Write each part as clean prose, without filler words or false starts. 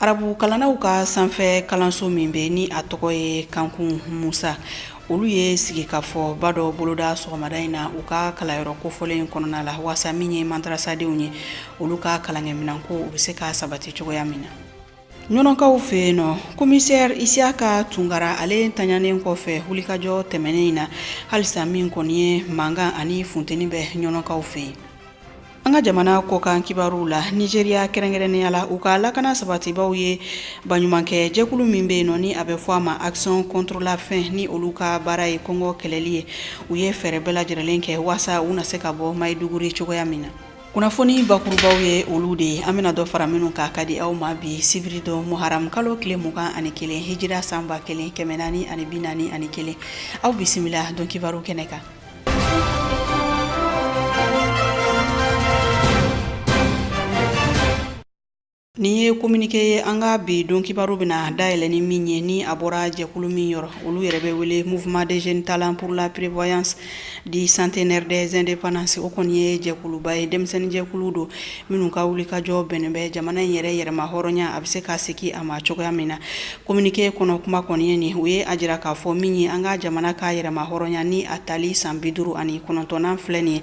Arabu kalannaw ka sanfɛ kalanso min bɛ ni a tɔgɔ ye Kankun Musa, olu ye sigikafɔba dɔ boloda sɔgɔmada in na u ka kalanyɔrɔ kofɔlen in kɔnɔna la, waasa min ye madarasadenw ye, olu ka kalankɛminɛnko u bɛ se ka sabati cogoya min na. Ɲɔnɔkaw fɛ yen nɔ, commissaire Isiyaka Tunkara, ale tanyanen kɔfɛ wulikajɔ tɛmɛnen in na, halisa min kɔni ye mankan ani funteni bɛ Ɲɔnɔkaw fɛ yen. An ka jamana kɔkan kibaruw la, Nizeriya kɛrɛnkɛrɛnnenya la, u ka lakana sabatibaw ye baɲumankɛ jɛkulu min bɛ yen nɔ ni a bɛ fɔ a ma Action contre la faim, ni olu ka baara ye kɔngɔ kɛlɛli ye, u ye fɛɛrɛ bɛɛ lajɛlen kɛ waasa u na se ka bɔ Maiduguri cogoya min na. Kunnafoni bakurubaw ye olu de ye, an bɛna dɔ fara minnu kan ka di aw ma bi sibiri don muharam kalo tile 21 hijira san 1441. Aw bisimila don kibaru kɛnɛ kan. Nin ye communiqué ye an ka bi don kibaru bɛna dayɛlɛ ni min ye, ni a bɔra jɛkulu min yɔrɔ, olu yɛrɛ bɛ wele Mouvement des jeunes talents pour la prévoyance du centenaire des indépendances. O kɔni ye jɛkuluba ye, denmisɛnnin jɛkulu don minnu ka wulikajɔ bɛnnen bɛ jamana in yɛrɛ yɛrɛma hɔrɔnya a bɛ se ka segin a ma cogoya min na. Communiqué kɔnɔ kuma kɔni ye nin, u ye a jira k'a fɔ min ye an ka jamana ka yɛrɛma hɔrɔnya ni a tali san 59nan filɛ nin ye,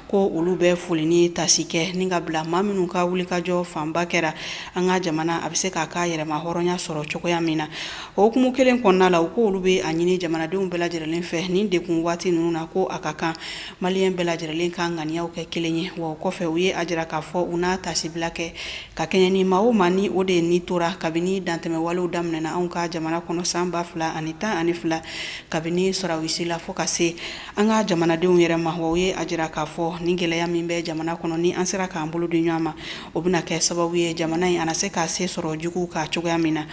ko olu bɛ foli ni tasi kɛ ni ka bila maa minnu ka wulikajɔ fanba kɛra an ka jamana a bɛ se k'a ka yɛrɛma hɔrɔnya sɔrɔ cogoya min na. O hukumu kelen kɔnɔna la, u ko olu bɛ a ɲini jamanadenw bɛɛ lajɛlen fɛ nin degun waati ninnu na, ko a ka kan maliyɛn bɛɛ lajɛlen ka ŋaniyaw kɛ kelen ye. Wa o kɔfɛ, u ye a jira k'a fɔ u n'a tasibila kɛ ka kɛɲɛ ni maa o maa ni o de ni tora kabini dantɛmɛwalew daminɛna anw ka jamana kɔnɔ san 2012, kabini sɔrɔdasi la fo ka se an ka jamanadenw yɛrɛ ma. Wa u ye a jira k'a fɔ ni gɛlɛya min bɛ jamana kɔnɔ, ni an sera k'an bolo di ɲɔgɔn ma, o bɛna kɛ sababu ye jamana in a na se k'a se sɔrɔ juguw kan cogoya min na.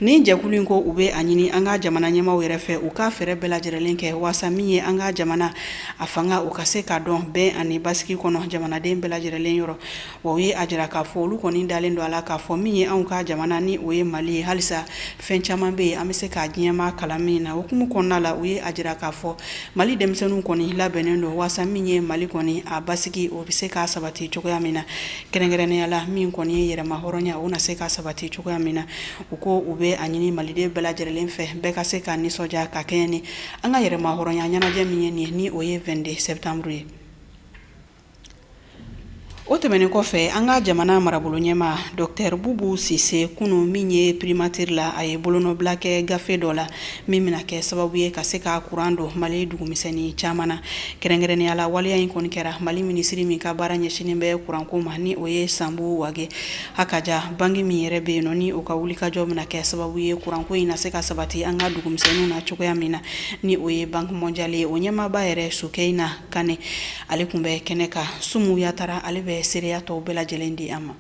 Ni jɛkulu in ko u bɛ a ɲini an ka jamana ɲɛmaaw yɛrɛ fɛ, u ka fɛɛrɛ bɛɛ lajɛlen kɛ waasa min ye an ka jamana a fanga o ka se ka dɔn bɛn ani basigi kɔnɔ jamanaden bɛɛ lajɛlen yɔrɔ. Wa u ye a jira k'a fɔ olu kɔni dalen don a la k'a fɔ min ye anw ka jamana ni o ye Mali ye, halisa fɛn caman bɛ yen an bɛ se ka diɲɛmaa kalan min na. O hukumu kɔnɔna la, u ye a jira k'a fɔ Mali denmisɛnninw kɔni labɛnnen don waasa min ye Mali kɔni a basigi o bɛ se ka sabati cogoya min na, kɛrɛnkɛrɛnnenya la min kɔni ye yɛrɛma hɔrɔnya o na se ka sabati cogoya min na. U ko u bɛ a ɲini maliden bɛɛ lajɛlen fɛ, bɛɛ ka se ka nisɔndiya ka kɛɲɛ ni an ka yɛrɛma hɔrɔnya ɲɛnajɛ min ye nin ye, ni o ye 22 septembre ye. O tɛmɛnen kɔfɛ, an ka jamana marabolo ɲɛmaa Docteur Bubu Sise, kunun min ye primature la, a ye bolonɔbila kɛ gafe dɔ la min bɛna kɛ sababu ye ka se ka kuran don Mali dugumisɛnnin caman na. Kɛrɛnkɛrɛnnenya la, waleya in kɔni kɛra Mali minisiri min ka baara ɲɛsinnen bɛ kuranko ma, ni o ye Sanbu Wage Hakaja. Banki min yɛrɛ bɛ yen nɔ, ni o ka wulikajɔ bɛna kɛ sababu ye kuranko in na se ka sabati an ka dugumisɛnninw na cogoya min na, ni o ye Banque mondiale ye, o ɲɛmaaba yɛrɛ Sukeyina Kane, ale tun bɛ kɛnɛ kan. Sumu Yatara, ale bɛ seereya tɔw bɛɛ lajɛlen di an ma.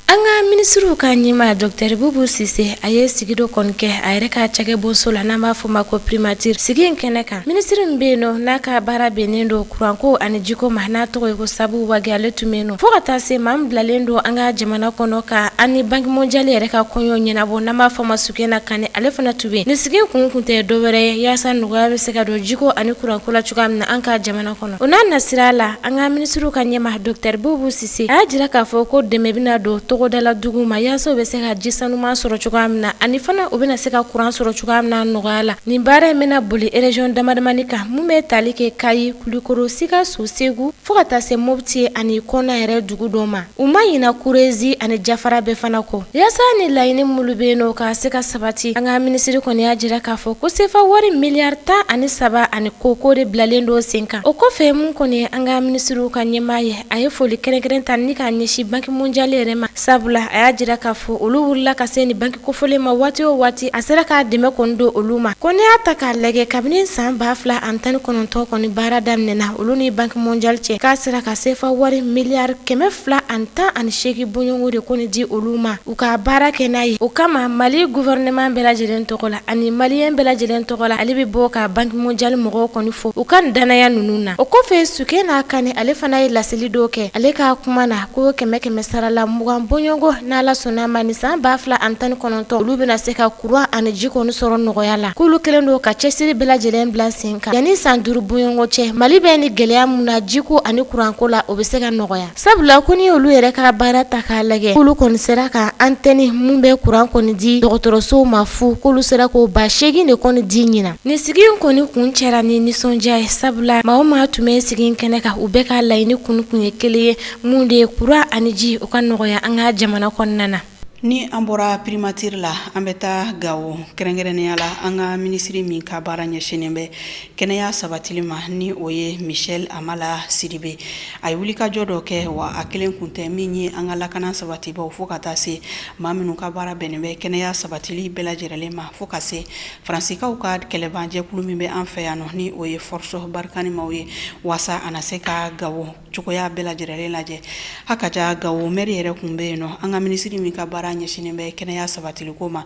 An ka minisiriw ka ɲɛmaa Docteur Bubu Sise, a ye sigi dɔ kɔni kɛ a yɛrɛ ka cakɛbonso la n'an b'a fɔ ma ko primature. Sigi in kɛnɛ kan, minisiri min bɛ yen nɔ n'a ka baara bɛnnen don kuranko ani jiko ma, n'a tɔgɔ ye ko Sabu Wage, ale tun bɛ yen nɔ, fo ka taa se maa min bilalen don an ka jamana kɔnɔ ka an ni Banque mondiale yɛrɛ ka koɲɛw ɲɛnabɔ n'an b'a fɔ ma Sukeyina Kane, ale fana tun bɛ yen. Nin sigi kun tun tɛ dɔwɛrɛ ye yaasa nɔgɔya bɛ se ka don jiko ani kuranko la cogoya min na an ka jamana kɔnɔ. O n'a nasira la, an ka minisiriw ka ɲɛmaa Docteur Bubu Sise, a y'a jira k'a fɔ ko dɛmɛ bɛna don togodala duguw ma yaasa u bɛ se ka ji sanuman sɔrɔ cogoya min na, ani fana u bɛna se ka kuran sɔrɔ cogoya min na nɔgɔya la. Nin baara in bɛna boli région damadamani kan min bɛ tali kɛ Kayi, Kulukoro, Sikaso, Segu fo ka taa se Mopti ani kɔna yɛrɛ dugu dɔ ma. U ma ɲina Kurezi ani Jafara bɛɛ fana kɔ. Yaasa ni laɲini minnu bɛ yen nɔ ka se ka sabati, an ka minisiri kɔni y'a jira k'a fɔ ko sefa wari miliyari 13 ani kɔ ko de bilalen don sen kan. O kɔfɛ, mun kɔni ye an ka minisiriw ka ɲɛmaa ye, a ye foli kɛrɛnkɛrɛn ta ni k'a ɲɛsin Banque mondiale yɛrɛ ma, sabula a y'a jira k'a fɔ olu wulila ka se nin banki kofɔlen ma waati o waati, a sera k'a dɛmɛ kɔni don olu ma. Ko n'i y'a ta k'a lajɛ, kabini san 2019 kɔni baara daminɛna olu ni Banque mondiale cɛ, k'a sera ka sefa wari miliyari 218 bɔɲɔgɔnko de kɔni di olu ma u ka baara kɛ n'a ye. O kama, Mali gouvernement bɛɛ lajɛlen tɔgɔ la ani maliyɛn bɛɛ lajɛlen tɔgɔ la, ale bɛ bɔ ka Banque mondiale mɔgɔw kɔni fo u ka dannaya ninnu na. O kɔfɛ, Sukeyina Kane, ale fana ye laseli dɔw kɛ ale ka kuma na, ko kɛmɛ kɛmɛ sara la 20 bɔ. bɔɲɔgɔn n'Ala sɔnna ma ni san 2019, olu bɛna se ka kuran ani ji kɔni sɔrɔ nɔgɔya la. K'olu kɛlen don ka cɛsiri bɛɛ lajɛlen bila sen kan yanni san 5 bɔɲɔgɔn cɛ, Mali bɛ ni gɛlɛya min na jiko ani kuranko la, o bɛ se ka nɔgɔya. Sabula ko ni olu yɛrɛ ka baara ta k'a lajɛ, k'olu kɔni sera ka antenne min bɛ kuran kɔni di dɔgɔtɔrɔsow ma fu, k'olu sera k'o 8000 de kɔni di ɲinan. Nin sigi in kɔni kuncɛra ni nisɔndiya ye, sabula maa o maa tun bɛ sigi in kɛnɛ kan, u bɛɛ ka laɲini kun ye kelen ye, mun de ye kuran ani ji o ka nɔgɔya an ka jamana kɔnɔna na. Ni an bɔra primature la, an bɛ taa Gawo, kɛrɛnkɛrɛnnenya la an ka minisiri min ka baara ɲɛsinnen bɛ kɛnɛya sabatili ma, ni o ye Michel Amala Sidibe. A ye wulikajɔ dɔ kɛ, wa a kelen kun tɛ, min ye an ka lakana sabatibaw fo ka taa se maa minnu ka baara bɛnnen bɛ kɛnɛya sabatili bɛɛ lajɛlen ma, fo ka se Faransikaw ka kɛlɛbanjɛkulu min bɛ an fɛ yan nɔ, ni o ye Force Barkhane maaw ye, waasa a na se ka Gawo cogoya bɛɛ lajɛlen lajɛ. Ha ka ca, Gawo mɛri yɛrɛ tun bɛ yen nɔ. An ka minisiri min ka baara ɲɛsinnen bɛ kɛnɛya sabatiliko ma,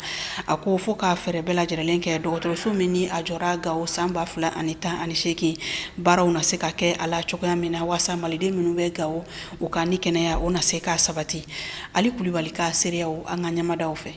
a ko fo ka fɛɛrɛ bɛɛ lajɛlen kɛ dɔgɔtɔrɔso min ni a jɔra Gawo san 2018, baaraw na se ka kɛ a la cogoya min na, waasa maliden minnu bɛ Gawo, u ka ni kɛnɛya o na se ka sabati. Ali Kulibali ka seereyaw an ka ɲamadaw fɛ.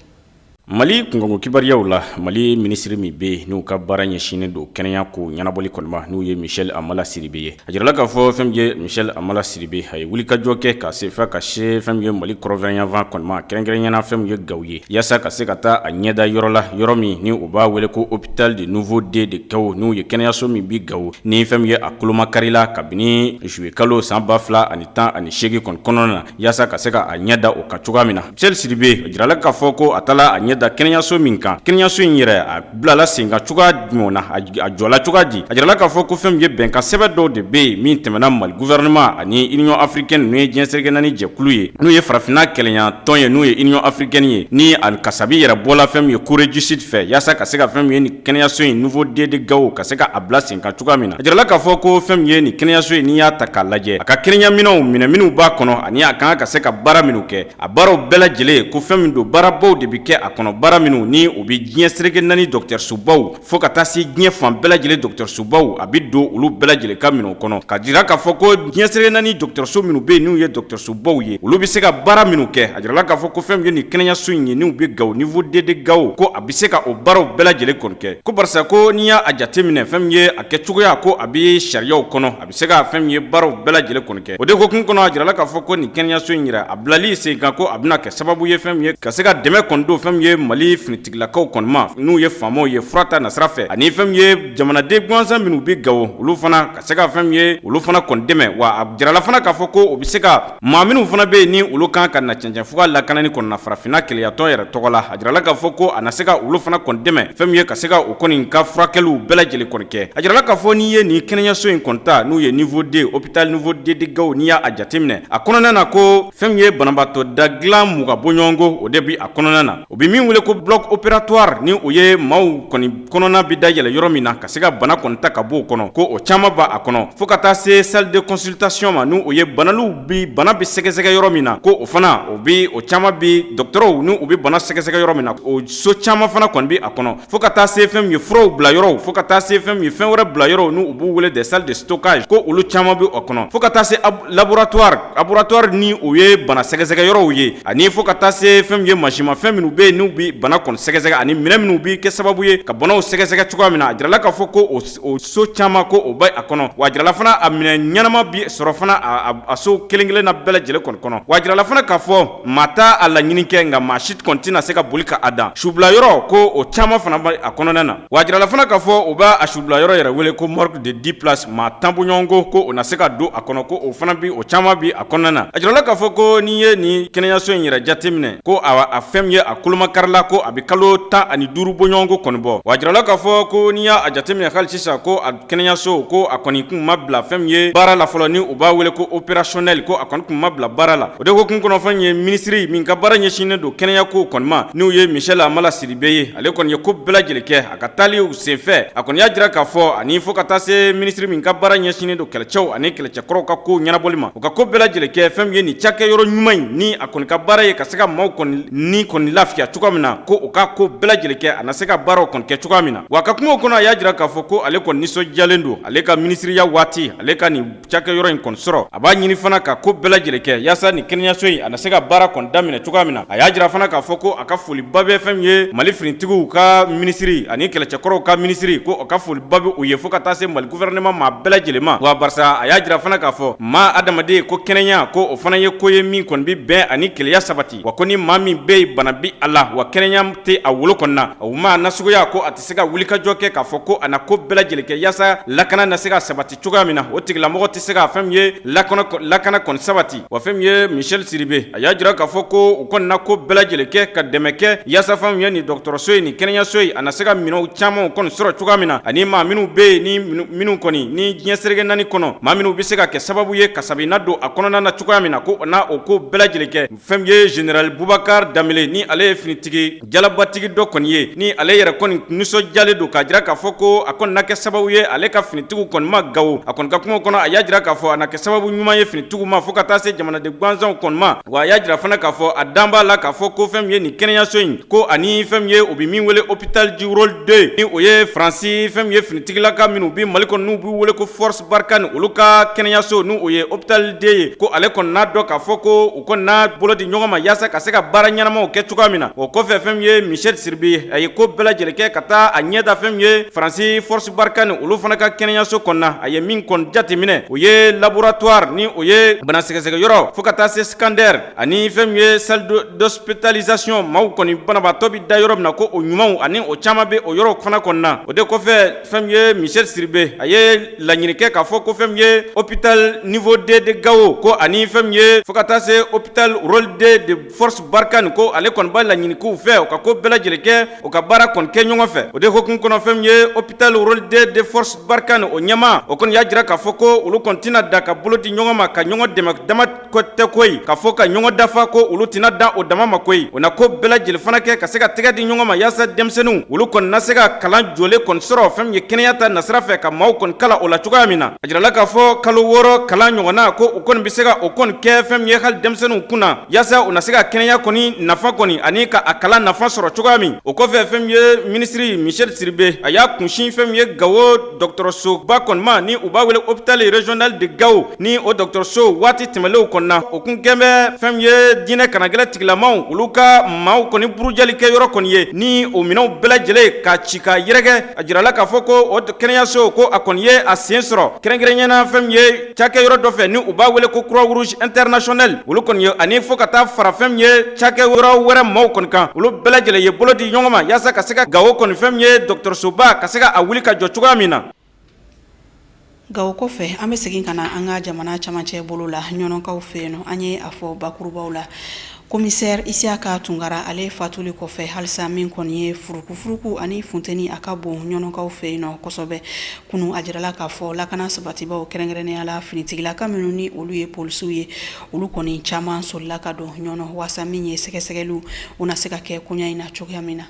Mali kunkanko kibaruyaw la, Mali minisiri min bɛ yen n'u ka baara ɲɛsinnen don kɛnɛya ko ɲɛnabɔli kɔni ma, n'u ye Michel Amala Sidibe ye, a jirala k'a fɔ fɛn min ye Michel Amala Sidibe, a ye wulikajɔ kɛ ka se fɛ ka se fɛn min ye Mali kɔrɔnfɛ yanfan kɔni ma, kɛrɛnkɛrɛnya na fɛn min ye Gawo ye, yaasa ka se ka taa a ɲɛda yɔrɔ la, yɔrɔ min ni u b'a wele ko hôpital de niveau 2 de Gawo, n'u ye kɛnɛyaso min bi Gawo, ni fɛn min ye a kolomakarila kabini juillet kalo san 2018 kɔni kɔnɔna na, yaasa ka se ka a ɲɛ da o kan cogoya min na. Michel Sidibe jirala k'a fɔ ko a taala a ɲɛ da kɛnɛyaso min kan, kɛnɛyaso in yɛrɛ a bilala sen kan cogoya jumɛn na, a jɔla cogoya di? A jirala k'a fɔ ko fɛn min ye bɛnkan sɛbɛn dɔw de bɛ yen min tɛmɛna Mali gouvernement ani Union africaine, n'o ye diɲɛ seleke naani jɛkulu ye, n'o ye farafinna kelenya tɔn ye, n'o ye Union africaine ye, ni a kasabi yɛrɛ bɔla fɛn min ye Corée du Sud fɛ, yaasa ka se ka fɛn min ye nin kɛnɛyaso in niveau 2 de Gawo ka se ka a bila sen kan cogoya min na. A jirala k'a fɔ ko fɛn min ye nin kɛnɛyaso in, n'i y'a ta k'a lajɛ, a ka kɛnɛyaminɛnw minɛ minnu b'a kɔnɔ ani a kan ka se ka baara minnu kɛ, a baaraw bɛɛ lajɛlen, ko fɛn min don, baarabaw de bɛ kɛ a kɔnɔ, baara minnu ni u bɛ diɲɛ seleke naani dɔgɔtɔrɔsobaw fo ka taa se diɲɛ fan bɛɛ lajɛlen dɔgɔtɔrɔsobaw, a bɛ don olu bɛɛ lajɛlen ka minɛnw kɔnɔ. Ka jira k'a fɔ ko diɲɛ seleke naani dɔgɔtɔrɔso minnu bɛ yen n'u ye dɔgɔtɔrɔsobaw ye, olu bɛ se ka baara minnu kɛ, a jirala k'a fɔ ko fɛn min ye nin kɛnɛyaso in ye n'u bɛ Gawo niveau 2 de Gawo, ko a bɛ se ka o baaraw bɛɛ lajɛlen kɔni kɛ, ko barisa ko n'i y'a jateminɛ, fɛn min ye a kɛ cogoya, ko a bɛ sariyaw kɔnɔ, a bɛ se ka fɛn min ye baaraw bɛɛ lajɛlen kɔni kɛ. O de hukumu kɔnɔ, a jirala k'a fɔ ko nin kɛnɛyaso in yɛrɛ a bilali sen kan, ko a bɛna kɛ sababu ye fɛn min ye ka se ka dɛmɛ kɔni don fɛn min ye Mali finitigilakaw kɔni ma, n'u ye faamaw ye fura ta nasira fɛ, ani fɛn min ye jamanaden gansan minnu bɛ Gawo, olu fana ka se ka fɛn min ye olu fana kɔni dɛmɛ. Wa a jirala fana k'a fɔ ko o bɛ se ka maa minnu fana bɛ yen ni olu kan ka na cɛncɛnfuga lakanani kɔni na farafinna kelenyatɔn yɛrɛ tɔgɔ la, a jirala k'a fɔ ko a na se ka olu fana kɔni dɛmɛ fɛn min ye ka se ka o kɔni ka furakɛliw bɛɛ lajɛlen kɔni kɛ. A jirala k'a fɔ n'i ye nin kɛnɛyaso in kɔni ta, n'u ye niveau 2 hôpital niveau 2 de Gawo, n'i y'a jateminɛ a kɔnɔna na, ko fɛn min ye banabaatɔ da dilan 20 bɔɲɔgɔnko, o de bɛ a kɔnɔna na. O bɛ min wele ko bloc opératoire, ni o ye maaw kɔni kɔnɔna bɛ dayɛlɛ yɔrɔ min na ka se ka bana kɔni ta ka bɔ o kɔnɔ, ko o caman b'a kɔnɔ, fo ka taa se salle de consultation ma, n'o ye banaliw bi bana bɛ sɛgɛsɛgɛ yɔrɔ min na, ko o fana o bɛ o caman bɛ dɔgɔtɔrɔw ni u bɛ bana sɛgɛsɛgɛ yɔrɔ min na, o so caman fana kɔni bɛ a kɔnɔ, fo ka taa se fɛn min ye furaw bila yɔrɔw, fo ka taa se fɛn min ye fɛn wɛrɛ bila yɔrɔw, n'u b'u wele des salles de stockage, ko olu caman bɛ o kɔnɔ, fo ka taa se laboratoire ni o ye bana sɛgɛsɛgɛ yɔrɔw ye, ani fo ka taa se fɛn min ye mansinmafɛn minnu bɛ yen n'u bɛ bana kɔni sɛgɛsɛgɛ, ani minɛn minnu bɛ kɛ sababu ye ka banaw sɛgɛsɛgɛ cogoya min na. A jirala k'a fɔ ko o so caman, ko o bɛ a kɔnɔ. Wa a jirala fana a minɛn ɲɛnama bi sɔrɔ fana a so kelen kelen na bɛɛ lajɛlen kɔni kɔnɔ. Wa a jirala fana k'a fɔ maa t'a a laɲini kɛ, nka maa si kɔni tɛna se ka boli ka a dan subila yɔrɔ, ko o caman fana bɛ a kɔnɔna na. Wa a jirala fana k'a fɔ u b'a a subila yɔrɔ yɛrɛ wele ko morgue de 10 places, maa 10 bɔɲɔgɔnko, ko o na se ka don a kɔnɔ, ko o fana bi o caman bi a kɔnɔna na. A jirala k'a fɔ ko n'i ye nin kɛnɛyaso in yɛrɛ jateminɛ, ko a fɛn min ye a kolomakarila, ko a bɛ kalo 15 bɔɲɔgɔnko kɔni bɔ. Wa a jirala k'a fɔ ko n'i y'a jateminɛ hali sisan, ko a kɛnɛyaso, ko a kɔni kun ma bila fɛn min ye baara la fɔlɔ, ni u b'a wele ko opérationnel, ko a kɔni kun ma bila baara la. O de hukumu kɔnɔ, fɛn ye minisiri min ka baara ɲɛsinnen don kɛnɛya ko kɔni ma, n'u ye Michel Amala Sidibe ye, ale kɔni ye ko bɛɛ lajɛlen kɛ a ka taaliw senfɛ. A kɔni y'a jira k'a fɔ, ani fo ka taa se minisiri min ka baara ɲɛsinnen don kɛlɛcɛw ani kɛlɛcɛkɔrɔw ka ko ɲɛnabɔli ma, u ka ko bɛɛ lajɛlen kɛ fɛn min ye nin cakɛyɔrɔ ɲuman in, ni a kɔni ka baara ye ka se ka maaw kɔni ni kɔni lafiya cogoya. yɔrɔ min na, ko u ka ko bɛɛ lajɛlen kɛ a na se ka baaraw kɔni kɛ cogoya min na. Wa a ka kumaw kɔnɔ, a y'a jira k'a fɔ ko ale kɔni nisɔndiyalen don ale ka minisiriya waati, ale ka nin cakɛyɔrɔ in kɔni sɔrɔ. A b'a ɲini fana ka ko bɛɛ lajɛlen kɛ yaasa nin kɛnɛyaso in a na se ka baara kɔni daminɛ cogoya min na. A y'a jira fana k'a fɔ ko a ka foliba bɛ fɛn min ye Mali finitigiw ka minisiri ani kɛlɛcɛkɔrɔw ka minisiri, ko a ka foliba bɛ u ye fo ka taa se Mali gouvernement maa bɛɛ lajɛlen ma. Wa barisa a y'a jira fana k'a fɔ maa adamaden ko kɛnɛya ko o fana ye ko ye min kɔni bɛ bɛn ani kelenya sabati. Wa ko ni maa min bɛ yen bana bɛ a la, wa kɛnɛya tɛ a wolo kɔni na, o maa nasuguya ko a tɛ se ka wulikajɔ kɛ k'a fɔ ko a na ko bɛɛ lajɛlen kɛ yaasa lakana na se ka sabati cogoya min na, o tigilamɔgɔ tɛ se ka fɛn min ye lakana kɔni sabati. Wa fɛn min ye Michel Sidibe, a y'a jira k'a fɔ ko u kɔni na ko bɛɛ lajɛlen kɛ ka dɛmɛ kɛ yaasa fɛn min ye nin dɔgɔtɔrɔso ye, nin kɛnɛyaso ye, a na se ka minɛnw camanw kɔni sɔrɔ cogoya min na, ani maa minnu bɛ yen ni minnu kɔni ni diɲɛ seleke naani kɔnɔ, maa minnu bɛ se ka kɛ sababu ye ka sabina don a kɔnɔna na cogoya min na, ko na o ko bɛɛ lajɛlen kɛ. Fɛn min ye général Bubakari Danbele, ni ale ye finitigi jalabatigi dɔ kɔni ye, ni ale yɛrɛ kɔni nisɔndiyalen don k'a jira k'a fɔ ko a kɔni na kɛ sababu ye ale ka finitigiw kɔni ma Gawo. A kɔni ka kuma kɔnɔ, a y'a jira k'a fɔ a na kɛ sababu ɲuman ye finitigiw ma fo ka taa se jamanaden gansanw kɔni ma. Wa a y'a jira fana k'a fɔ a dan b'a la k'a fɔ ko fɛn min ye nin kɛnɛyaso in ko ani fɛn min ye u bɛ min wele hôpital du rôle 2, ni o ye Faransi fɛn min ye finitigilaka minnu bɛ Mali kɔnɔ n'u bɛ wele ko force Barkhane, olu ka kɛnɛyaso n'o ye hôpital 2 ye, ko ale kɔni n'a dɔn k'a fɔ ko u kɔni n'a bolo di ɲɔgɔn ma yaasa ka se ka baara ɲɛnamaw kɛ cogoya min na. O kɔfɛ, fɛn min ye Michel Sidibe, a ye ko bɛɛ lajɛlen kɛ ka taa a ɲɛ da fɛn min ye Faransi force Barkhane olu fana ka kɛnɛyaso kɔnɔna. A ye min kɔni jateminɛ, o ye laboratoire ni o ye bana sɛgɛsɛgɛ yɔrɔ, fo ka taa se scanner ani fɛn min ye salle d'hospitalisation, maaw kɔni banabaatɔ bɛ da yɔrɔ min na, ko o ɲumanw ani o caman bɛ o yɔrɔ fana kɔnɔna. O de kɔfɛ, fɛn min ye Michel Sidibe, a ye laɲini kɛ k'a fɔ ko fɛn min ye hôpital niveau 2 de Gao ko ani fɛn min ye fo ka taa se hôpital rôle 2 de force Barkhane, ko ale kɔni b'a laɲini k'u fɛ u ka ko bɛɛ lajɛlen kɛ, u ka baara kɔni kɛ ɲɔgɔn fɛ. O de hukumu kɔnɔ, fɛn min ye hôpital rôle 2 de force Barkhane o ɲɛmaa, o kɔni y'a jira k'a fɔ ko olu kɔni tɛna da ka bolo di ɲɔgɔn ma ka ɲɔgɔn dɛmɛ dama tɛ koyi, k'a fɔ ka ɲɔgɔn dafa, ko olu tɛna dan o dama ma koyi. U na ko bɛɛ lajɛlen fana kɛ ka se ka tɛgɛ di ɲɔgɔn ma yaasa denmisɛnninw olu kɔni na se ka kalan jɔlen kɔni sɔrɔ fɛn min ye kɛnɛya ta nasira fɛ, ka maaw kɔni kalan o la cogoya min na. A jirala k'a fɔ kalo 6 kalan ɲɔgɔnna, ko u kɔni bɛ se ka o kɔni kɛ fɛn min ye hali denmisɛnninw kunna, yaasa u na se ka kɛnɛya kɔni nafa kɔni ani ka a kalan nafa sɔrɔ cogoya min. O kɔfɛ, fɛn min ye minisiri Michel Sidibe, a y'a kunsin fɛn min ye Gawo dɔgɔtɔrɔsoba kɔni ma, ni u b'a wele hôpital régional de Gao, ni o dɔgɔtɔrɔso waati tɛmɛnlenw kɔnɔna, o kun kɛn bɛ fɛn min ye diinɛ kanagɛlɛ tigilamaw olu ka maaw kɔni burujali kɛ yɔrɔ kɔni ye, ni o minɛnw bɛɛ lajɛlen ka ci ka yɛrɛkɛ. A jirala k'a fɔ ko o kɛnɛyaso ko a kɔni ye a sen sɔrɔ kɛrɛnkɛrɛnyana fɛn min ye cakɛ yɔrɔ dɔ fɛ, ni u b'a wele ko Croix Rouge Internationale, olu kɔni ye, ani fo ka taa fara fɛn min ye cakɛ yɔrɔ wɛrɛ maaw kɔni kan, olu bɛɛ lajɛlen ye bolo di ɲɔgɔn ma yaasa ka se ka Gawo kɔni fɛn min ye dɔgɔtɔrɔsoba ka se ka a wuli ka jɔ cogoya min na. Gawo kɔfɛ, an bɛ segin ka na an ka jamana camancɛ bolo la, Ɲɔnɔkaw fɛ yen nɔ. An ye a fɔ bakurubaw la, commissaire Isiyaka Tunkara ale fatuli kɔfɛ, halisa min kɔni ye furukufuruku ani funteni a ka bon Ɲɔnɔkaw fɛ yen nɔ kosɛbɛ. Kunu, a jirala k'a fɔ lakana sabatibaw, kɛrɛnkɛrɛnnenya la finitigilaka minnu ni olu ye polisiw ye, olu kɔni caman solila ka don Ɲɔnɔ waasa min ye sɛgɛsɛgɛliw u na se ka kɛ koɲa in na cogoya min na.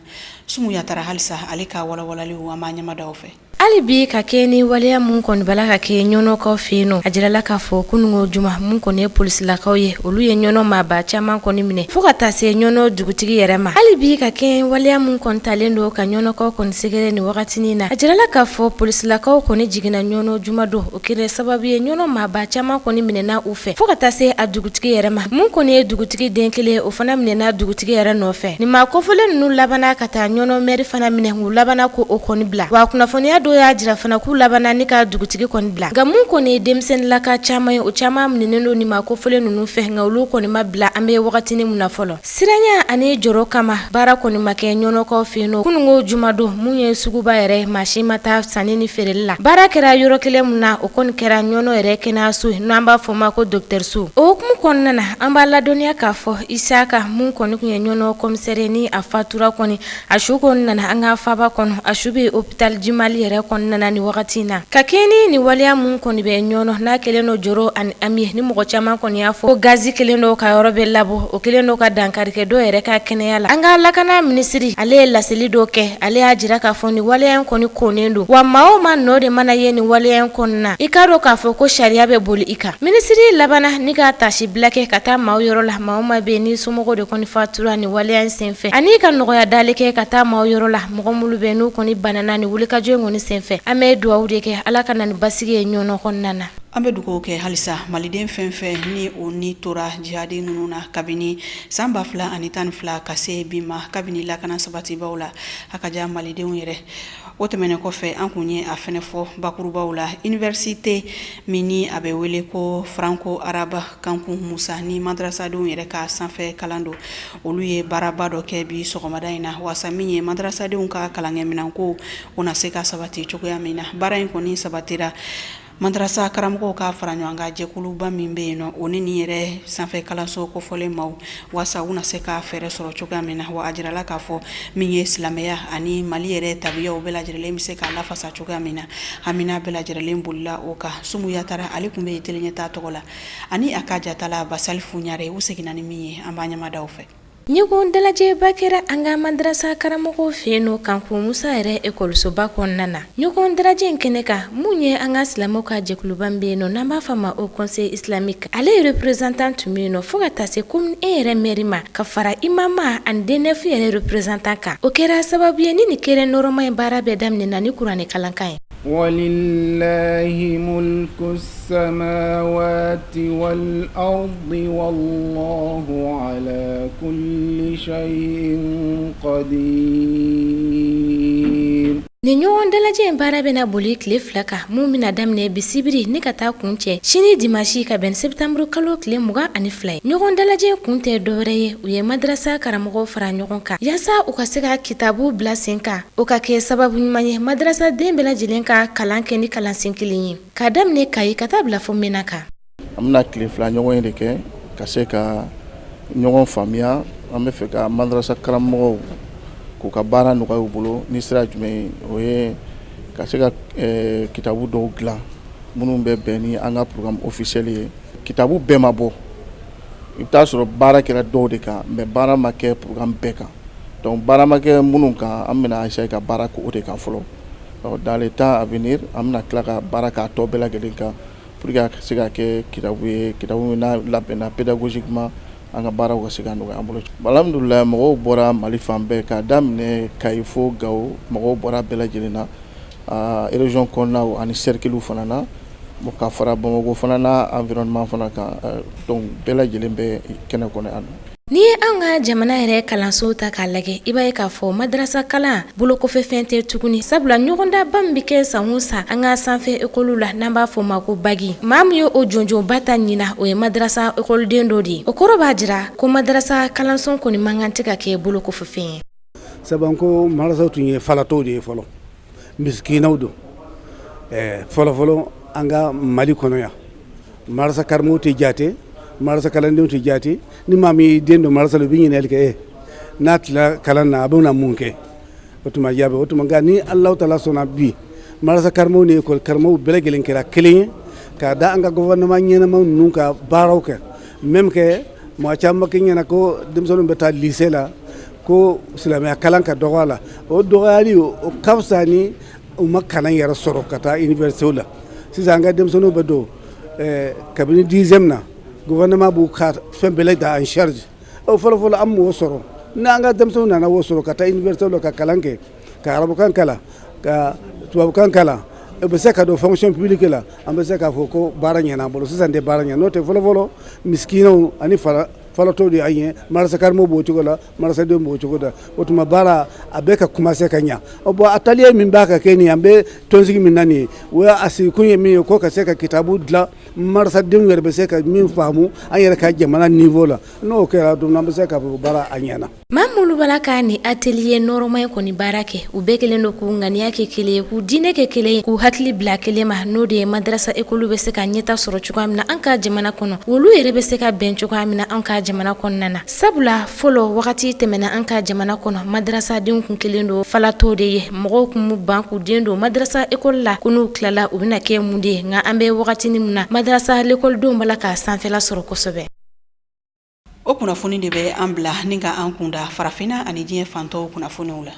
Sumu Yatara halisa ale ka walawalaliw, an b'a ɲɛmada aw fɛ. Hali bi ka kɛ ni waleya mun kɔni bala ka kɛ Ɲɔnɔkaw fɛ yen nɔ, a jirala k'a fɔ kununko juma, mun kɔni ye polisilakaw ye, olu ye Ɲɔnɔ maaba caman kɔni minɛ fo ka taa se Ɲɔnɔ dugutigi yɛrɛ ma. Hali bi ka kɛ waleya mun kɔni talen don ka Ɲɔnɔkaw kɔni sɛgɛrɛ nin wagatinin na, a jirala k'a fɔ polisilakaw kɔni jiginna Ɲɔnɔ jumadon, o kɛra sababu ye Ɲɔnɔ maaba caman kɔni minɛna u fɛ fo ka taa se a dugutigi yɛrɛ ma. Mun kɔni ye dugutigi den kelen, o fana minɛna dugutigi yɛrɛ nɔfɛ. Nin maa kofɔlen ninnu labanna ka taa Ɲɔnɔ mɛri fana minɛ, u labanna ko o kɔni bila. Wa kunnafoniya dɔw y'a jira fana k'u labanna ni ka dugutigi kɔni bila. Nka mun kɔni ye denmisɛnninlaka caman ye, o caman minɛnen don nin maa kofɔlen ninnu fɛ, nka olu kɔni ma bila an bɛ wagatinin mun na fɔlɔ. Siranya ani jɔrɔ kama, baara kɔni ma kɛ Ɲɔnɔkaw fɛ yen nɔ kununko jumadon. Mun ye suguba yɛrɛ, maa si ma taa sanni ni feereli la. Baara kɛra yɔrɔ kelen mun na, o kɔni kɛra Ɲɔnɔ yɛrɛ kɛnɛyaso ye, n'an b'a fɔ ma ko dɔgɔtɔrɔso. O hukumu kɔnɔna na, an b'a ladɔnniya k'a fɔ Isaka mun kɔni tun ye Ɲɔnɔ commissaire ni a fatura kɔni, a su kɔni nana an ka faaba kɔnɔ. A su bɛ hôpital du Mali yɛrɛ kɔnɔna na nin wagati in na. Ka kɛɲɛ ni nin waleya mun kɔni bɛ Ɲɔnɔ, n'a kɛlen don jɔrɔ ani hami ye, ni mɔgɔ caman kɔni y'a fɔ ko gazi kɛlen don ka yɔrɔ bɛɛ labɔ, o kɛlen don ka dankari kɛ dɔw yɛrɛ ka kɛnɛya la. An ka lakana minisiri, ale ye laseli dɔ kɛ. Ale y'a jira k'a fɔ nin waleya in kɔni kɔnnen don, wa maa o maa nɔ de mana ye nin waleya in kɔnɔna na, i k'a dɔn k'a fɔ ko sariya bɛ boli i kan. Minisiri labanna ni ka tasi taasibila kɛ ka taa maaw yɔrɔ la, maa o maa bɛ ni somɔgɔw de kɔni fatura ni waleya in senfɛ, ani ka nɔgɔya dali kɛ ka taa maaw yɔrɔ la, mɔgɔ minnu bɛ n'u kɔni banana ni wulikajɔ in kɔni senfɛ. An bɛ dugawu de kɛ Ala ka na ni basigi ye Ɲɔnɔ kɔnɔna na. An bɛ dugawu kɛ halisa maliden fɛn fɛn ni o ni tora jihadi ninnu na kabini san 2012 ka se bi ma, kabini lakana sabatibaw la, a ka diya malidenw yɛrɛ. O tɛmɛnen kɔfɛ, an kun ye a fɛnɛ fɔ bakurubaw la, université min ni a bɛ wele ko franco arabe Kanku Musa, ni madrasadenw yɛrɛ ka sanfɛ kalan don, olu ye baaraba dɔ kɛ bi sɔgɔmada in na waasa min ye madrasadenw ka kalankɛminɛnko o na se ka sabati cogoya min na. Baara in kɔni sabatira madrasa karamɔgɔw ka fara ɲɔgɔn kan jɛkuluba min bɛ yen nɔ, o ni nin yɛrɛ sanfɛ kalanso kofɔlen maaw, waasa u na se ka fɛɛrɛ sɔrɔ cogoya min na. Wa a jirala k'a fɔ min ye silamɛya ani Mali yɛrɛ tabiyaw bɛɛ lajɛlen bɛ se k'a lafasa cogoya min na, hamina bɛɛ lajɛlen bolila o kan. Sumu Yatara, ale tun bɛ yen Tele Ɲɛtaa tɔgɔ la, ani a ka jatala Basalifu Ɲare, u seginna ni min ye, an b'a ɲɛmada aw fɛ. Ɲɔgɔn dalajɛba kɛra an ka madarasa karamɔgɔw fɛ yen nɔ Kanku Musa yɛrɛ ekɔlisoba kɔnɔna na. Ɲɔgɔn dalajɛ in kɛnɛ kan, mun ye an ka silamɛw ka jɛkuluba min bɛ yen nɔ n'an b'a fɔ a ma Haut Conseil islamique, ale représentant tun bɛ yen nɔ fo ka taa se commune 1 yɛrɛ maire ma, ka fara imama ani D9 yɛrɛ représentant kan. O kɛra sababu ye ni nin kɛnɛ nɔrɔma in baara bɛɛ daminɛna ni kuranɛ kalankan ye. Walilahi mulku samawati wal ardi wallahu ala kulli shay'in qadir. Nin ɲɔgɔn dalajɛ in baara bɛna boli tile 2 kan, mun bɛna daminɛ bi sibiri ni ka taa kuncɛ sini dimanche ka bɛn septembre kalo tile 22 ye. Ɲɔgɔn dalajɛ kun tɛ dɔwɛrɛ ye, u ye madarasa karamɔgɔw fara ɲɔgɔn kan yaasa u ka se ka kitabu bila sen kan, o ka kɛ sababu ɲuman ye madrasaden bɛɛ lajɛlen ka kalan kɛ ni kalansen kelen ye, k'a daminɛ Kayi ka taa bila fo Menaka. An bɛna tile 2 ɲɔgɔn ye de kɛ ka se ka ɲɔgɔn faamuya. An bɛ fɛ ka madrasa karamɔgɔw k'u ka baara nɔgɔya u bolo ni sira jumɛn ye? O ye ka se ka kitabu dɔw dilan minnu bɛ bɛn ni an ka programme officiel ye. Kitabu bɛɛ ma bɔ, i bɛ taa sɔrɔ baara kɛra dɔw de kan, mais baara ma kɛ programme bɛɛ kan. Donc baara ma kɛ minnu kan, an bɛna essayer ka baara kɛ o de kan fɔlɔ. Dans le temps à venir, an bɛna tila ka baara k'a tɔ bɛɛ lajɛlen kan pour que a ka se ka kɛ kitabu ye, kitabu min n'a labɛnna pédagogiquement, an ka baaraw ka se ka nɔgɔya an bolo. Alhamdulillah, mɔgɔw bɔra Mali fan bɛɛ, k'a daminɛ Kayi fo Gawo, mɔgɔw bɔra bɛɛ lajɛlen na, région kɔnɔnaw ani cercle fana na, ka fara Bamakɔ fana n'a environnement fana kan. Donc bɛɛ lajɛlen bɛ kɛnɛ kɔnɔ yan. N'i ye an ka jamana yɛrɛ kalanso ta k'a lajɛ, i b'a ye k'a fɔ madarasa kalan bolokɔfɛfɛn tɛ tuguni, sabula ɲɔgɔndanba min bɛ kɛ san o san an ka sanfɛ ekɔliw la n'an b'a fɔ o ma ko bagi, maa min ye o jɔnjɔnba ta ɲinan, o ye madarasa ekɔliden dɔ de ye. O kɔrɔ b'a jira ko madarasa kalanso kɔni man kan tɛ ka kɛ bolokɔfɛfɛn ye. Sabu ko madrasaw tun ye falatɔw de ye fɔlɔ, misikinaw don. Fɔlɔfɔlɔ an ka Mali kɔnɔ yan, madrasa karamɔgɔw tɛ jate, madrasa kalandenw tɛ jate. Ni maa min y'i den don madrasa la, u bɛ ɲininkali kɛ e n'a tila kalan na, a bɛna mun kɛ? O tuma jaabi o tuma. Nka ni Alahu taala sɔnna, bi madrasa karamɔgɔw ni école karamɔgɔw bɛɛ lajɛlen kɛra kelen ye, k'a da an ka gouvernement ɲɛnama ninnu ka baaraw kɛ. Même que mɔgɔ caman k'i ɲɛna ko denmisɛnninw bɛ taa lycée la, ko silamɛya kalan ka dɔgɔ a la. O dɔgɔyali, o ka fisa ni u ma kalan yɛrɛ sɔrɔ ka taa université la. Sisan an ka denmisɛnninw bɛ don kabini dixième na, gouvernement b'u ka fɛn bɛɛ ta en charge. O fɔlɔfɔlɔ an m'o sɔrɔ. N'an ka denmisɛnninw nana o sɔrɔ ka taa université la ka kalan kɛ, ka arabukan kalan, ka tubabukan kalan, u bɛ se ka don fonction publique la. An bɛ se k'a fɔ ko baara ɲɛna an bolo sisan de, baara ɲɛna. N'o tɛ, fɔlɔfɔlɔ misikinaw ani fara falatɔw de y'an ye. Madrasa karamɔgɔw b'o cogo la, marasadenw b'o cogo la. O tuma baara a bɛ ka commencer ka ɲa. Bon, atelier min b'a ka kɛ nin ye, an bɛ tɔnsigi min na nin ye, o y'a sigikun ye min ye, ko ka se ka kitabu dilan, marasadenw yɛrɛ bɛ se ka min faamu an yɛrɛ ka jamana niveau la. N'o kɛra don, an bɛ se k'a fɔ baara a ɲɛna. Maa minnu b'a la ka nin atelier nɔrɔma in kɔni baara kɛ, u bɛɛ kɛlen don k'u ŋaniya kɛ kelen ye, k'u diinɛ kɛ kelen ye, k'u hakili bila kelen ma, n'o de ye madarasa ekɔliw bɛ se ka ɲɛta sɔrɔ cogoya min na an ka jamana kɔnɔ, olu yɛrɛ bɛ se ka bɛn cogoya min na an ka jamana kɔnɔna na. Sabula fɔlɔ wagati tɛmɛna an ka jamana kɔnɔ, madarasadenw kun kɛlen don falatɔ de ye. Mɔgɔw kun b'u ban k'u den don madarasa ekɔli la ko n'u tilala u bɛna kɛ mun de ye? Nka an bɛ wagati min na, madarasa lekɔlidenw b'a la ka sanfɛla sɔrɔ kosɛbɛ. O kunnafoni de bɛ an bila ni ka an kunda farafinna ani diɲɛ fantɔw kunnafoniw la.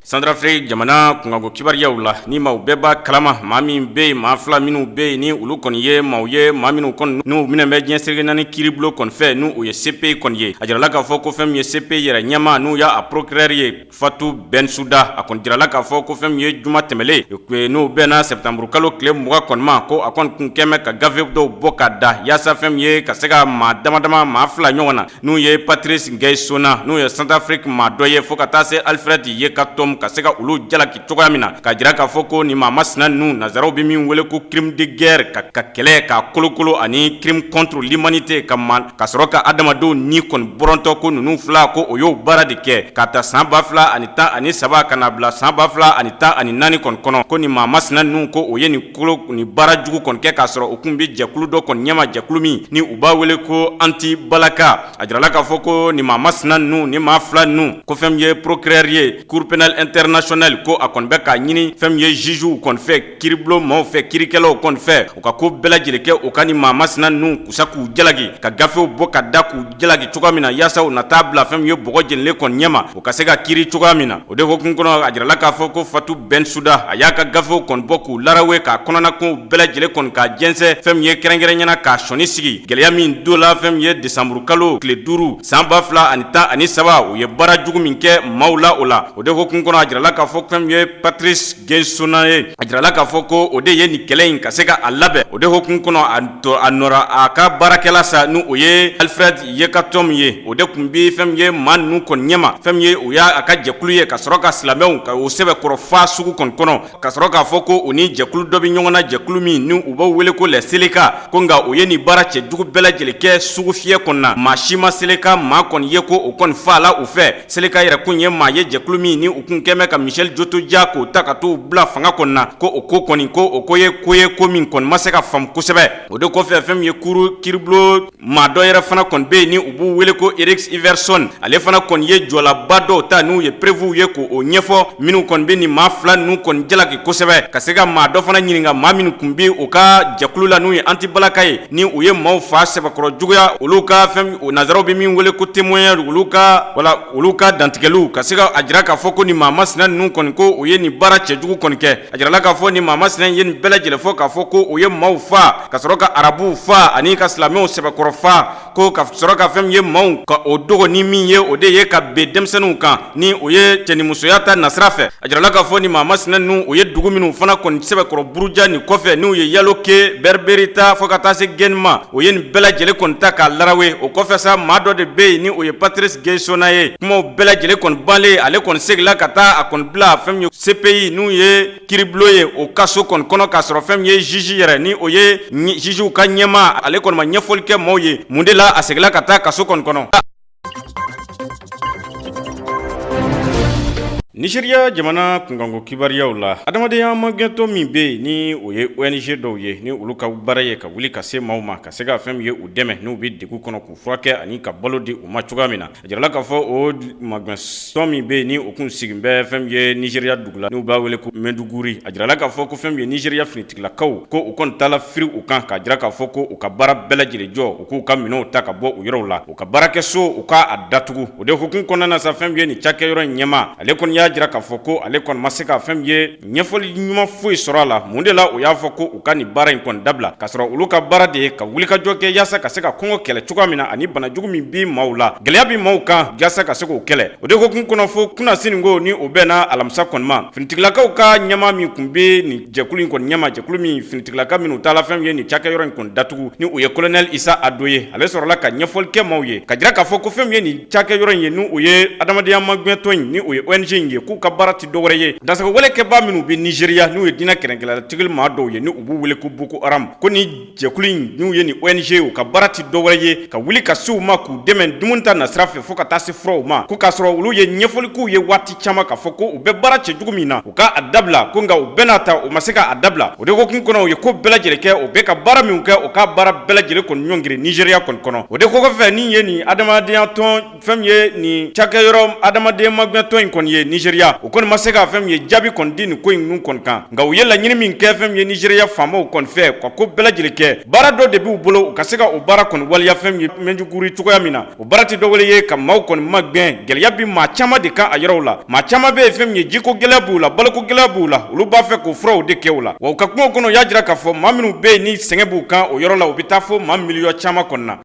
Centrafrique jamana kunkanko kibaruyaw la, ni maaw bɛɛ b'a kalama, maa min bɛ yen, maa fila minnu bɛ yen, ni olu kɔni ye maaw ye, maa minnu kɔni n'u minɛ bɛ diɲɛ seleke naani kiiribulon kɔni fɛ, n'u ye CPI kɔni ye. A jirala k'a fɔ ko fɛn min ye CPI yɛrɛ ɲɛmaa, n'u y'a procureur ye, Fatou Bensouda, a kɔni jirala k'a fɔ ko fɛn min ye juma tɛmɛlen, n'o bɛnna septembre kalo tile 20 kɔni ma, ko a kɔni tun kɛmɛ ka gafe dɔw bɔ ka da yaasa fɛn min ye ka se ka maa dama dama, maa fila ɲɔgɔn na, n'u ye Patrice Ngaissona, n'u ye Centrafrique maa dɔ ye, fo ka taa se Alfred Yekatom, ka se ka olu jalaki cogoya min na, k'a jira k'a fɔ ko nin maa masina ninnu, nansaraw bɛ min wele ko crime de guerre, ka kɛlɛ k'a kolokolo, ani crime contre l'humanité, ka ka sɔrɔ ka adamadenw ni kɔni bɔrɔntɔ, ko ninnu fila, ko o y'o baara de kɛ ka ta san 2013 ka na bila san 2014 kɔni kɔnɔ, ko nin maa masina ninnu, ko o ye nin kolo nin baara jugu kɔni kɛ, k'a sɔrɔ u tun bɛ jɛkulu dɔ kɔni ɲɛma, jɛkulu min ni u b'a wele ko anti balaka. A jirala k'a fɔ ko nin maa masina ninnu, ni maa fila ninnu, ko fɛn min ye procureur ye Cour pénale internationale, ko a kɔni bɛ k'a ɲini fɛn min ye jugew kɔni fɛ, kiiribulon maaw fɛ, kiirikɛlaw kɔni fɛ, u ka ko bɛɛ lajɛlen kɛ u ka nin maa masina ninnu kusa k'u jalaki, ka gafew bɔ ka da k'u jalaki cogoya min na, yaasa u na taa bila fɛn min ye bɔgɔ jenilen kɔni ɲɛma, u ka se ka kiiri cogoya min na. O de hukumu kɔnɔ, a jirala k'a fɔ ko Fatou Bensouda, a y'a ka gafew kɔni bɔ k'u larawe, k'a kɔnɔnakow bɛɛ lajɛlen kɔni k'a jɛnsɛn, fɛn min ye kɛrɛnkɛrɛnyana k'a sɔnni sigi gɛlɛya min don la, fɛn min ye décembre kalo tile 5 san 2013, u ye baara jugu min kɛ maaw la o la. O de hukumu kɔnɔ, a jirala k'a fɔ fɛn min ye Patrice Ngaissona ye, a jirala k'a fɔ ko o de ye nin kɛlɛ in ka se ka a labɛn. O de hukumu kɔnɔ, a nɔra a ka baarakɛla sa, ni o ye Alfred Yekatom ye, o de tun bɛ fɛn min ye maa ninnu kɔni ɲɛma, fɛn min ye o y'a ka jɛkulu ye, ka sɔrɔ ka silamɛw ka o sɛbɛkɔrɔ fa sugu kɔni kɔnɔ, ka sɔrɔ k'a fɔ ko u ni jɛkulu dɔ bɛ ɲɔgɔn na, jɛkulu min ni u b'o wele ko les Seleka, ko nka u ye nin baara cɛjugu bɛɛ lajɛlen kɛ sugu fiyɛ kɔni na. Maa si ma Seleka maa kɔni ye ko o kɔni fa la u fɛ. Seleka yɛrɛ kun ye maa ye, jɛkulu min ni u kun kɛmɛ ka Michel Djotodia k'o ta ka t'o bila fanga kɔni na, ko o ko kɔni, ko o ko ye ko ye, ko min kɔni ma se ka faamu kosɛbɛ. O de kɔfɛ, fɛn min ye kuru kiiribulon maa dɔ yɛrɛ fana kɔni bɛ yen, ni u b'u wele ko Eric Iverson, ale fana kɔni ye jɔlaba dɔw ta, n'u ye preuves ye, k'o ɲɛfɔ, minnu kɔni bɛ nin maa fila ninnu kɔni jalaki kosɛbɛ, ka se ka maa dɔ fana ɲininka, maa minnu tun bɛ u ka jɛkulu la, n'u ye anti-balaka ye, ni u ye maaw fa sɛbɛkɔrɔ juguya, olu ka fɛn, nansaraw bɛ min wele ko témoignage, olu ka wala olu ka dantigɛliw, ka se ka a jira k'a fɔ ko nin maa masina ninnu kɔni, ko u ye nin baara cɛjugu kɔni kɛ. A jirala k'a fɔ nin maa masina ye nin bɛɛ lajɛlen fɔ, k'a fɔ ko u ye maaw fa, ka sɔrɔ ka arabuw fa ani ka silamɛw sɛbɛkɔrɔ fa, ko ka sɔrɔ ka fɛn min ye maaw ka o dogo ni min ye, o de ye ka bin denmisɛnninw kan, ni o ye cɛnimusoya ta nasira fɛ. A jirala k'a fɔ nin maa masina ninnu, u ye dugu minnu fana kɔni sɛbɛkɔrɔ buruja nin kɔfɛ, n'u ye Yaloké, Berberita, fo ka taa se Guénima, o ye nin bɛɛ lajɛlen kɔni ta k'a larawe. O kɔfɛ sa, maa dɔ de bɛ yen, ni o ye Patrice Ngaissona ye. Kumaw bɛɛ lajɛlen kɔni banlen, ale kɔni seginla ka taa a kɔni bila fɛn min ye CPI, n'u ye kiiribulon ye, o kaso kɔni kɔnɔ, k'a sɔrɔ fɛn min ye juge yɛrɛ, ni o ye jugew ka ɲɛmaa, ale kɔni ma ɲɛfɔli kɛ maaw ye mun de la a seginla ka taa kaso kɔni kɔnɔ. Nizeriya jamana kunkanko kibaruyaw la, adamadenya magɛntɔn min bɛ yen, ni o ye ONG dɔw ye, ni olu ka baara ye ka wuli ka se maaw ma, ka se ka fɛn min ye u dɛmɛ n'u bɛ degun kɔnɔ, k'u furakɛ ani ka balo di u ma cogoya min na. A jirala k'a fɔ o magɛntɔn min bɛ yen, ni o kun sigin bɛ fɛn min ye Nizeriya dugu la, n'u b'a wele ko Maiduguri, a jirala k'a fɔ ko fɛn min ye Nizeriya finitigilakaw, ko u kɔni taala firi u kan, k'a jira k'a fɔ ko u ka baara bɛɛ lajɛlen jɔ, u k'u ka minɛnw ta ka bɔ u yɔrɔw la, u ka baarakɛso u ka a datugu. O de hukumu kɔnɔna na sa, fɛn min ye nin cakɛyɔrɔ in ɲɛmaa, ale kɔni y'a jira k'a fɔ ko ale kɔni ma se ka fɛn min ye ɲɛfɔli ɲuman foyi sɔrɔ a la, mun de la u y'a fɔ ko u ka nin baara in kɔni dabila, k'a sɔrɔ olu ka baara de ye ka wulikajɔ kɛ yaasa ka se ka kɔngɔ kɛlɛ cogoya min na, ani banajugu min bi maaw la, gɛlɛya bi maaw kan, yaasa ka se k'o kɛlɛ. O de hukumu kɔnɔ, fo kunasinin ko, ni o bɛnna alamisa kɔni ma, finitigilakaw ka ɲɛmaa min tun bɛ nin jɛkulu in kɔni ɲɛma, jɛkulu min finitigilaka minnu taala fɛn min ye nin cakɛyɔrɔ in kɔni datugu, ni o ye colonel Isa Ado ye, ale sɔrɔla ka ɲɛfɔli kɛ maaw ye, ka jira k'a fɔ ko fɛn min ye nin cakɛyɔrɔ in ye, ni o ye adamadenya magɛntɔn in, ni o ye ONG in ye, k'u ka baara tɛ dɔwɛrɛ ye dansagowale kɛbaa minnu bɛ Nizeriya, n'u ye diinɛ kɛrɛnkɛrɛnlatigi maa dɔw ye, ni u b'u wele ko Boko Haram, ko ni jɛkulu in, n'u ye nin ONG ye, u ka baara tɛ dɔwɛrɛ ye ka wuli ka se u ma, k'u dɛmɛ dumuni ta nasira fɛ, fo ka taa se furaw ma, ko k'a sɔrɔ olu ye ɲɛfɔli k'u ye waati caman k'a fɔ ko u bɛ baara cɛjugu min na, u ka a dabila, ko nka u bɛɛ n'a ta u ma se ka a dabila. O de hukumu kɔnɔ, u ye ko bɛɛ lajɛlen kɛ, u bɛ ka baara min kɛ, u ka baara bɛɛ lajɛlen kɔni ɲɔngiri Nizeriya kɔni kɔnɔ. O de kɔfɛ, ni ye nin adamadenya tɔn, fɛn min ye nin cakɛyɔrɔ adamadenya magɛntɔn in kɔni ye. Nizeriya, u kɔni ma se ka fɛn min ye jaabi kɔni di nin ko in ninnu kɔni kan. Nka u ye laɲini min kɛ fɛn min ye Nizeriya faamaw kɔni fɛ, ka ko bɛɛ lajɛlen kɛ, baara dɔ de b'u bolo, u ka se ka o baara kɔni waleya fɛn min ye Maiduguri cogoya min na. O baara tɛ dɔwɛrɛ ye ka maaw kɔni magɛn. Gɛlɛya bɛ maa caman de kan a yɔrɔw la. Maa caman bɛ yen, fɛn min ye jiko gɛlɛya b'u la, baloko gɛlɛya b'u la, olu b'a fɛ k'o furaw de kɛ u la. Wa u ka kumaw kɔnɔ, u y'a jira k'a fɔ maa minnu bɛ yen ni sɛgɛn b'u kan o yɔrɔ la, u bɛ taa fo maa miliyɔn caman kɔni na.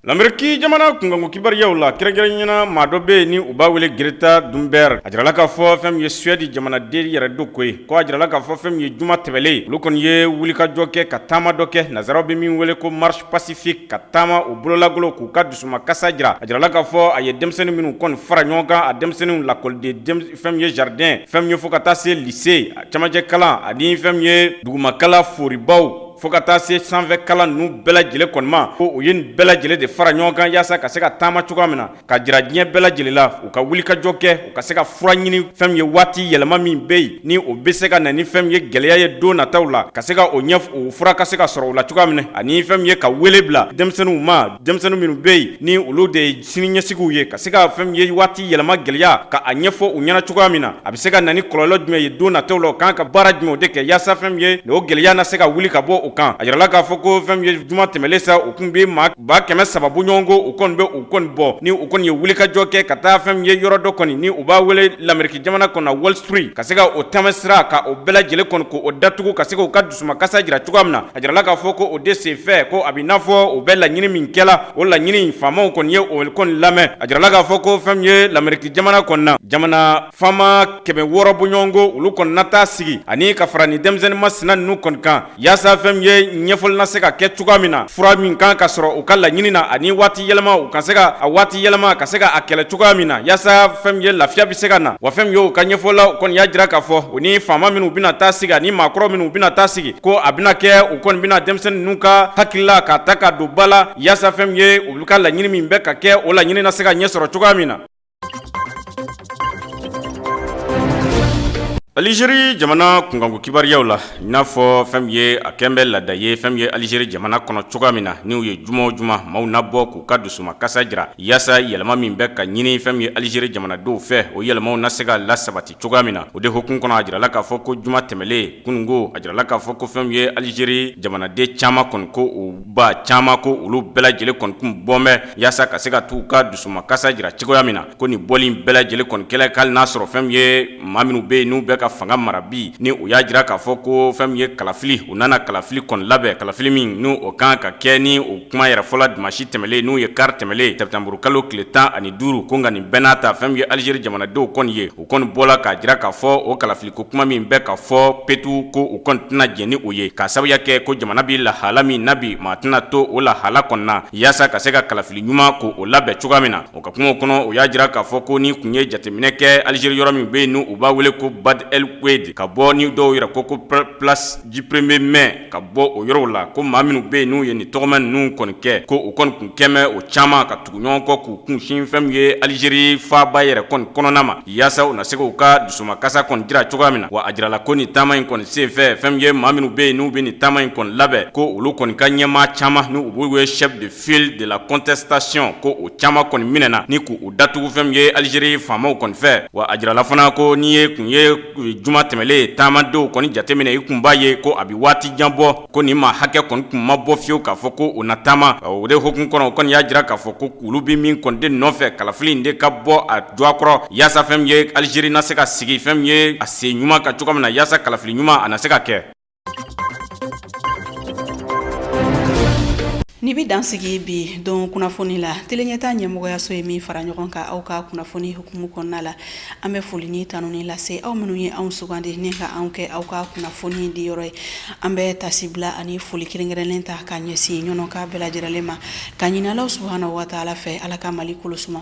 Lameriki jamana kunkanko kibaruyaw la, kɛrɛnkɛrɛnnenya la, maa dɔ bɛ yen ni u b'a wele Greta Thunberg. A jirala k'a fɔ fɛn min ye Suède jamanaden yɛrɛ don koyi, ko a jirala k'a fɔ fɛn min ye juma tɛmɛlen, olu kɔni ye wulikajɔ kɛ ka taama dɔ kɛ, nansaraw bɛ min wele ko marche pacifique, ka taama u bololagolo k'u ka dusumakasa jira. A jirala k'a fɔ a ye denmisɛnnin minnu kɔni fara ɲɔgɔn kan, a denmisɛnninw lakɔliden, fɛn min ye jardin, fɛn min ye fo ka taa se lycée, camancɛ kalan ani fɛn min ye dugumakalan foribaw, fo ka taa se sanfɛ kalan ninnu bɛɛ lajɛlen kɔni ma, ko u ye nin bɛɛ lajɛlen de fara ɲɔgɔn kan yaasa ka se ka taama cogoya min na, ka jira diɲɛ bɛɛ lajɛlen la, u ka wulikajɔ kɛ, u ka se ka fura ɲini fɛn min ye waati yɛlɛma min bɛ yen ni o bɛ se ka na ni fɛn min ye gɛlɛya ye don nataw la, ka se ka o ɲɛ o fura ka se ka sɔrɔ o la cogoya min na, ani fɛn min ye ka wele bila denmisɛnninw ma, denmisɛnnin minnu bɛ yen ni olu de ye sini ɲɛsigiw ye, ka se ka fɛn min ye waati yɛlɛma gɛlɛya ka a ɲɛfɔ u ɲɛna cogoya min na, a bɛ se ka na ni kɔlɔlɔ jumɛn ye don nataw la, u kan ka baara jumɛn de kɛ yaasa fɛn min ye o gɛlɛya na se ka wuli ka bɔ u kan. A jirala k'a fɔ ko fɛn min ye juma tɛmɛlen sa, u tun bɛ maa 300 bɔɲɔgɔnko, u kɔni bɛ u kɔni bɔ ni u kɔni ye wulikajɔ kɛ ka taa fɛn min ye yɔrɔ dɔ kɔni ni u b'a wele Lameriki jamana kɔnɔ Wall Street, ka se ka o taamasira ka o bɛɛ lajɛlen kɔni k'o datugu, ka se k'u ka dusumakasa jira cogoya min na. A jirala k'a fɔ ko o de senfɛ, ko a bɛ n'a fɔ u bɛ laɲini min kɛla, o laɲini faamaw kɔni ye o kɔni lamɛn. A jirala k'a fɔ ko fɛn min ye Lameriki jamana kɔni na, jamana faama 600 bɔɲɔgɔnko, olu kɔni na taa sigi ani ka fara ni denmisɛnnin masina ninnu kɔni kan, yaasa fɛn min ye ɲɛfɔli na se ka kɛ cogoya min na, fura min kan ka sɔrɔ u ka laɲini na, ani waati yɛlɛma, u ka se ka a waati yɛlɛma ka se ka a kɛlɛ cogoya min na, yaasa fɛn min ye lafiya bɛ se ka na. Wa fɛn min ye u ka ɲɛfɔ la, u kɔni y'a jira k'a fɔ u ni faama minnu bɛna taa sigi ani maakɔrɔ minnu bɛna taa sigi, ko a bɛna kɛ u kɔni bɛna denmisɛnnin ninnu ka hakilila ka ta ka don ba la, yaasa fɛn min ye olu ka laɲini min bɛ ka kɛ, o laɲini na se ka ɲɛ sɔrɔ cogoya min na. Alizeri jamana kunkanko kibaruyaw la, i n'a fɔ fɛn min ye a kɛn bɛ laada ye fɛn min ye Alizeri jamana kɔnɔ cogoya min na, n'u ye juma o juma maaw na bɔ k'u ka dusumakasa jira yaasa yɛlɛma min bɛ ka ɲini fɛn min ye Alizeri jamanadenw fɛ, o yɛlɛmaw na se ka lasabati cogoya min na. O de hukumu kɔnɔ, a jirala k'a fɔ ko juma tɛmɛlen kununko, a jirala k'a fɔ ko fɛn min ye Alizeri jamanaden caman kɔni, ko u ba caman, ko olu bɛɛ lajɛlen kɔni tun bɔn bɛ yaasa ka se ka t'u ka dusumakasa jira cogoya min na, ko nin bɔli in bɛɛ lajɛlen kɔni kɛla hali n'a sɔrɔ fɛn min ye maa minnu bɛ yen n'u bɛ ka fanga mara bi, ni u y'a jira k'a fɔ ko fɛn min ye kalafili, u nana kalafili kɔni labɛn, kalafili min n'u o kan ka kɛ ni o kuma yɛrɛ fɔla dimansi tɛmɛlen, n'u ye kari tɛmɛlen sɛtanburukalo tile 15, ko nka nin bɛɛ n'a ta, fɛn min ye Alizeri jamanadenw kɔni ye, u kɔni bɔla k'a jira k'a fɔ o kalafili ko kuma min bɛ ka fɔ petu, ko u kɔni tɛna jɛn ni o ye, k'a sababuya kɛ ko jamana bɛ lahala min na bi, maa tɛna to o lahala kɔni na yaasa ka se ka kalafili ɲuman ko o labɛn cogoya min na. O ka kumaw kɔnɔ, u y'a jira k'a fɔ ko ni tun ye jateminɛ kɛ Alizeri yɔrɔ min bɛ yen n'u b'a wele ko Bab El Oued, ka bɔ ni dɔw yɛrɛ ko place du premier mai, ka bɔ o yɔrɔw la, ko maa minnu bɛ yen n'u ye nin tɔgɔma ninnu kɔni kɛ, ko u kɔni tun kɛmɛ o caman ka tugu ɲɔgɔn kɔ k'u kun sin fɛn min ye Alizeri faaba yɛrɛ kɔni kɔnɔna ma, yaasa u na se k'u ka dusumakasa kɔni jira cogoya min na. Wa a jirala ko nin taama in kɔni senfɛ, fɛn min ye maa minnu bɛ yen n'u bɛ nin taama in kɔni labɛn, ko olu kɔni ka ɲɛmaa caman n'u b'u wele chef de file de la contestation, ko o caman kɔni minɛna ni k'u datugu fɛn min ye Alizeri faamaw kɔni fɛ. Wa a jirala fana ko n'i ye kun ye juma tɛmɛlen taamadenw kɔni jateminɛ, i kun b'a ye ko a bɛ waati jan bɔ ko nin maa hakɛ kɔni tun ma bɔ fiyewu k'a fɔ ko u na taama. O de hukumu kɔnɔ, o kɔni y'a jira k'a fɔ ko olu bɛ min kɔni de nɔfɛ, kalafili in de ka bɔ a jɔkɔrɔ, yaasa fɛn min ye Alizeri na se ka sigi fɛn min ye a sen ɲuman kan cogo min na, yaasa kalafili ɲuman a na se ka kɛ. Nin bɛ dan sigi bi don kunnafoni la. Teleɲɛta ɲɛmɔgɔyaso ye min fara ɲɔgɔn kan aw ka kunnafoni hukumu kɔnɔna la, an bɛ foli ni tanuni lase aw minnu ye anw sugandi ni ka anw kɛ aw ka kunnafoni di yɔrɔ ye. An bɛ tasibila ani foli kɛrɛnkɛrɛnnen ta ka ɲɛsin ɲɔnɔka bɛɛ lajɛlen ma, ka ɲini Ala subahana wa taala fɛ, Ala ka Mali kolo suma.